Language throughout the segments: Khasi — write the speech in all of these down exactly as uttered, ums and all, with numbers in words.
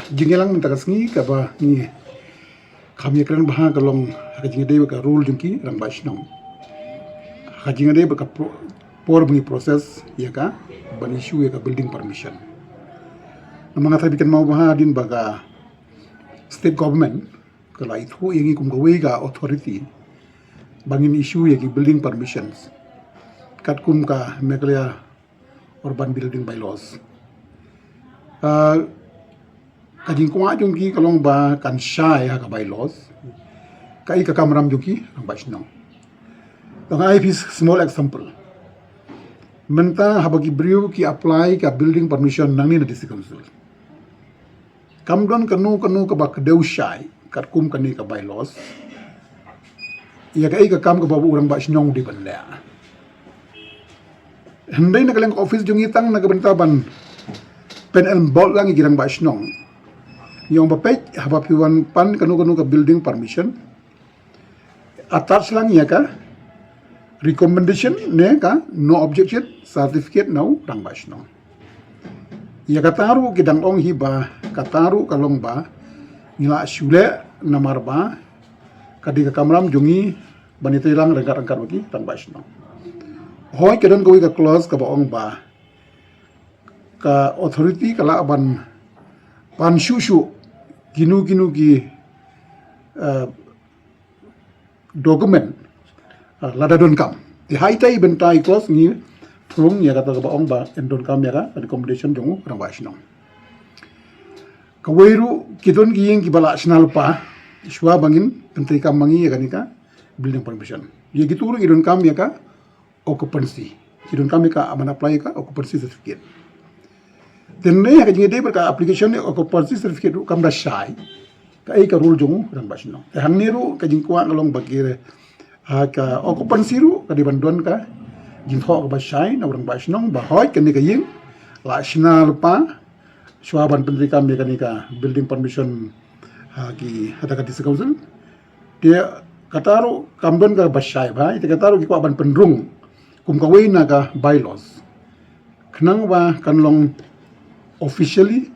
Jingïalang mynta ka sngi kaba ngi kham ïakren bha ka long ha ka jingïadei bad ka rule jong ki rangbah shnong ha ka jingïadei bad ka pro-, por ba ngi process ïa ka ban issue ïa ka building permission. Namar nga tharai phi kynmaw bha hadien ba ka state government ka la ithuh ïa ngi kum kawei ka authority ba ngin issue ïa ki building permissions katkum ka Meghalaya Urban Building Bylaws. Ah, ka jingkwah jong ki ka long ba kan shai ha ka bylaws, kaei ka kamram jong ki rangbah shnong. Tang ai phi small example. Mynta haba ki briew ki apply ka building permission nangne na District Council, kam don kano kano kaba kdew shai katkum kane ka bylaws ïa kaei ka kam kaba u rangbah shnong u dei ban leh. Hynrei na ka liang ka office jong ngi tang na ka bynta ban pynbor lang ïa ki rangbah shnong. Ngi ong ba peit, haba phi wan pan kano kano ka building permission, attach lang ïa ka recommendation ne ka no objection certificate na u rangbah shnong. Ïa kata ruh ki dang ong hi ba kata ruh ka long ba ngi la shu leh namar ba ka dei ka kamram jong ngi ban ïatreilang ryngkat ryngkat bad ki rangbah shnong. Hooid, ka don kawei ka clause kaba ong ba ka authority ka lah ban pan shuh shuh kino kino ki, eh, document, ah, lada donkam. Te ha ita i bynta i clause ngi pynrung ïa kata kaba ong ba yn donkam ïa ka recommendation jong u rangbah shnong. Kawei ruh ki don ki ïing kiba la shna lypa shuwa ba ngin pyntreikam ma ngi ïa kane ka building permission. Ïa kito ruh ki donkam ïa ka occupancy. Ki donkam ïa ka, ah, ban apply ïa ka occupancy certificate. Te ne ha ka jingïadei bad ka application ne occupancy certificate ruh kam da shai kaei ka rule jong u rangbah shnong. Te hangne ruh ka jingkwah ka long ba ki, ah, ka occupancy ruh ka dei ban don ka jingthoh kaba shai na u rangbah shnong ba hooid kane ka ïing la shna lypa shuwa ban pyntreikam ïa kane ka building permission ha ki, ha ka District Council. Te kata ruh kam don kaba shai bha, te kata ruh ki kwah ban pynrung kum kawei na ka bylaws khnang ba kan long officially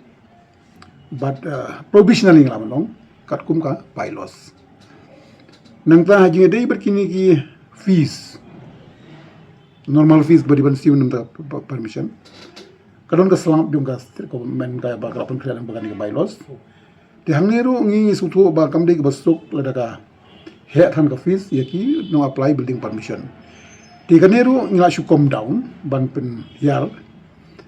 bad, uh, provisionally ngi lah ban ong katkum ka bylaws. Nangta ha jingïadei bad kine ki fees, normal fees ba dei ban siew na ka permission, ka don ka slap jong ka state government kaba ka la pynkhreh lyngba kane ka bylaws. Te hangne ruh ngi sngewthuh ba kam dei kaba suk lada ka heh than ka fees ïa ki nong apply building permission. Te kane ruh ngi la shu come down ban pynhiar.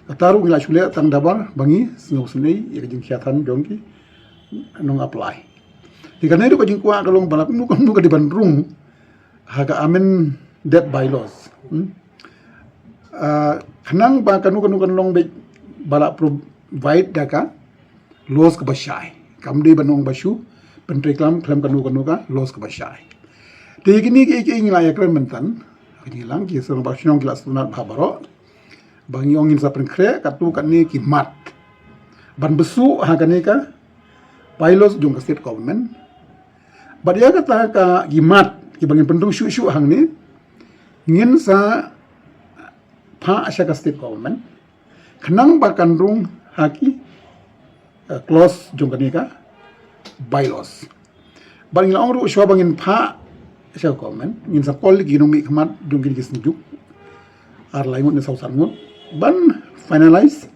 Kata ruh ngi la shu leh tang da kaba ngi sngewsynei ïa ka jingkhia than jong ki nong apply. Te kane ruh ka jingkwah ka long ba la kumno kumno ka dei ban rung ha ka amended bylaws. Hmm? Ah, khnang ba kano kano kan long beit ba la provide da ka laws kaba shai. Kam dei ban ong ba shu pyntreiklam khlem kano kano ka laws kaba shai. Te kine kiei kiei ngi la ïakren mynta, ngi lang ki rangbah shnong ki la sngewtynnat bha baroh ba ngi ong ngin sa pynkhreh katto katne ki mat ban bsuh ha kane ka bylaws jong ka state government. Bad ïa kata ka ki mat kiba ngin pynrung shuh shuh hangne ngin sa phah sha ka state government khnang ba kan rung ha ki, eh, clause jong kane ka bylaws. Bad ngi la ong ruh shuwa ba ngin phah sha ka government ngin sa call ki nongmihkhmat jong kine ki synjuk ar lai ngut ne saw san ngut ban finalize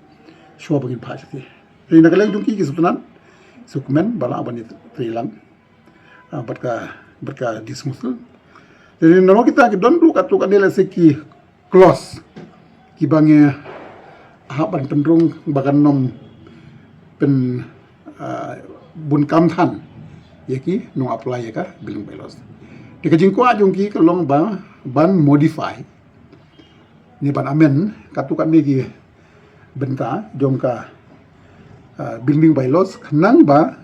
shuwa ba ngin phah sha ki. Te na ka liang jong ki ki sngewtynnat sngewkmen ba lah ban ïatreilang, ah, bad ka, bad ka District Council. Te na kita ki don ruh katto katne lehse ki clause kiba ngi hap ban pynrung ba kan nym pyn, ah, bun kam than ïa ki nong apply ïa ka building bylaws. Te ka jingkwah jong ki ka long ba ban modify ne ban amend katto katne ki bynta jong ka, ah, building bylaws khnang ba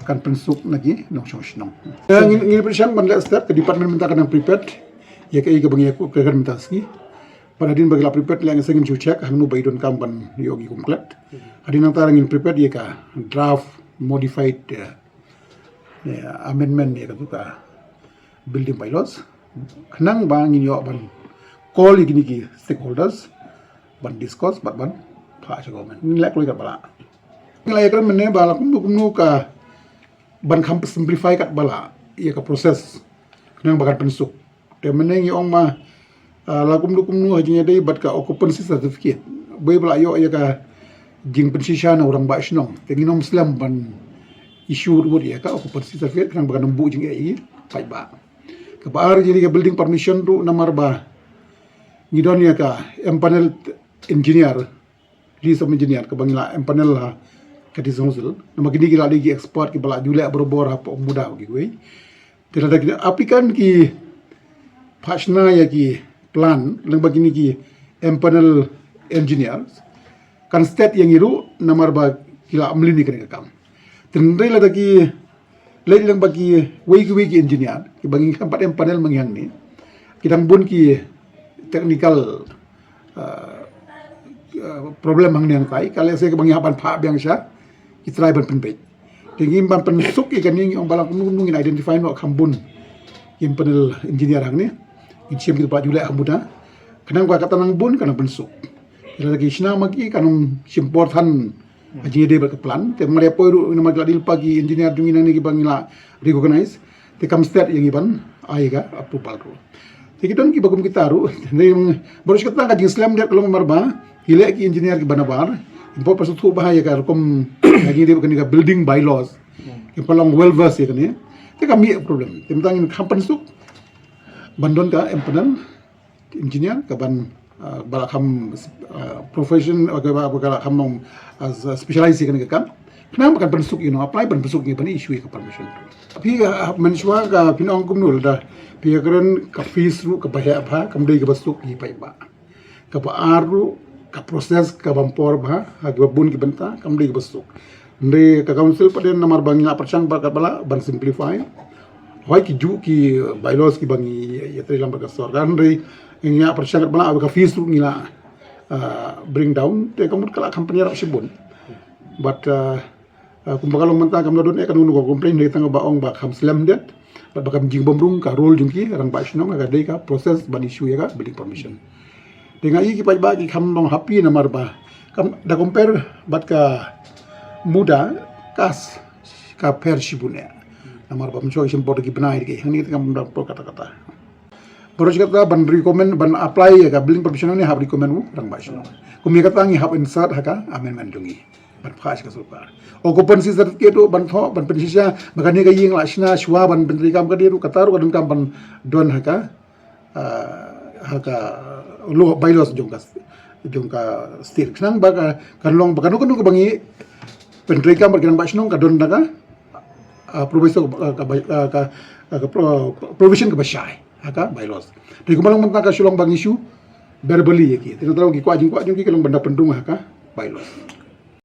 kan pynsuk na ki nongshong shnong. Eh, ngin, ngin pyrshang ban leh step, ka department mynta ka dang prepared ïa kaei kaba ngi ïakren mynta ka sngi. Bad hadien ba ki la prepared leh ngi sa ngin shu check hangno ba i donkam ban ïoh ki kum klet. Hadien nangta ngin prepared ïa ka draft modified, eh, eh, amendment ïa katu ka building bylaws khnang ba ngin ïoh ban call ïa kine ki stakeholders ban discuss bad ban phah sha government. Ngin leh kloi katba lah. Ngi la ïakren mynne ba la kumno kumno ka ban kham simplify kat ba la ïa ka process khnang ba kan pynsuk. Te mynne ngi ong ma, ah, la kumno kumno ha jingïadei bad ka occupancy certificate, bad ba la ïoh ïa ka jingpynshisha na u rangbah shnong, te ngin ym slem ban issue ruh ïa ka occupancy certificate khnang ba kan ym buh jingeh ïa ki paidbah. Kaba ar, jingïadei ka building permission ruh, namar ba ngi don ïa ka empanelled engineer, list of engineer kaba ngi la empanel ha ka District Council. Namar kine ki la dei ki expert kiba la ju leh barabor hapoh MUDA kiwei. Te lada ki applicant ki phah shna ïa ki plan lyngba kine ki empanel engineers, kan stet ïa ngi ruh namar ba ki la mlien ïa kane ka kam. Te hynrei lada ki leit lyngba kiwei kiwei ki engineer kiba ngi khlem pat empanel ma ngi hangne, ki dang bun ki technical, ah, ah, problem hangne hangtai, ka lehse kiba ngi hap ban phah biang sha ki trai ban pynbeit. Te ngim ban pynsuk ïa kane, ngi ong ba la kumno kumno ngin identify noh kham bun ki empanel engineer hangne, ngin shim kito ba ju leh ha MUDA khnang ba kata nang bun kan nang pynsuk. Lada ki shna ma ki kan ym shim por than ha jingïadei bad ka plan. Te mar ïa poi ruh namar ki la dei lypa ki engineer jong ngi nangne kiba ngi la recognize, te kam stet ïa ngi ban ai ka approval ruh. Te ki don kiba kum kita ruh. Te baroh shi katta ka jingslem dep ka long namar ba ki leh ki engineer kiba nabar, ki poi pynsngewthuh bha ïa ka rukom ka jingïadei bad kane ka building bylaws, ki pynlong well versed ïa kane. Te ka mih problem. Te mynta ngin kham pynsuk ban don ka empanel engineer kaban, ah, ba la kham, ah, profession, ah, kaba, kaba la kham long, ah, specialize ïa kane ka kam. Khnang ba kan pynsuk, you know, apply ban pynsuk ïa ban issue ïa ka permission. Phi, ah, mynshuwa ka phin ong kumno lada phi ïakren, ka fees ruh kaba heh bha kam dei kaba suk ïa ki paidbah. Kaba ar ruh, ka process kaba ym por bha ha kiba bun ki bynta kam dei kaba suk. Hynrei ka council pat de namar ba ngi ïa pyrshang bad ka ba la ban simplify. Hooid ki juh ki bylaws kiba ngi ïa, ïatreilang bad ka sorkar, hynrei ngi ïa pyrshang bad ba la ka fees ruh ngi la, ah, bring down, te ka mut ka la kham pynïarap shibun. But, ah, ah, kumba ka long mynta kam la don eh kano kano ka complain, hynrei tang ba ong ba kham slem dep bad ba kham jingbymrung ka role jong ki rangbah shnong ha ka dei ka process ban issue ïa ka building permission. Te nga i ki paidbah ki kham long happy namar ba kam da compare bad ka MUDA, ka s-, ka pher shibun eh. Namar ba mynshwa ki shim por da ki bnai, da ki hangne te kam da por katta katta. Baroh shi katta ban recommend ban apply ïa ka building permission ne hap recommend u rangbah shnong. Kum ïa kata ngi hap insert ha ka amendment jong ngi ban phah sha ka sorkar. Occupancy certificate ruh ban thoh, ban pynshisha ba kane ka ïing la shna shuwa ban pyntreikam, ka dei ruh kata ruh ka donkam ban don ha ka, ah, ha ka law, bylaws jong ka, jong ka state. Khnang ba ka, kan long ba kano kano kaba ngi pyntreikam bad ki rangbah shnong ka don da ka, ah, proviso, ah, ka, ah, ka, ah, ka pro-, provision kaba shai ha ka bylaws. Te kumba long mynta ka shu long ba ngi issue verbally ïa ki. Te nangta ki kwah jingkwah jong ki ka long ban da pynrung ha ka bylaws.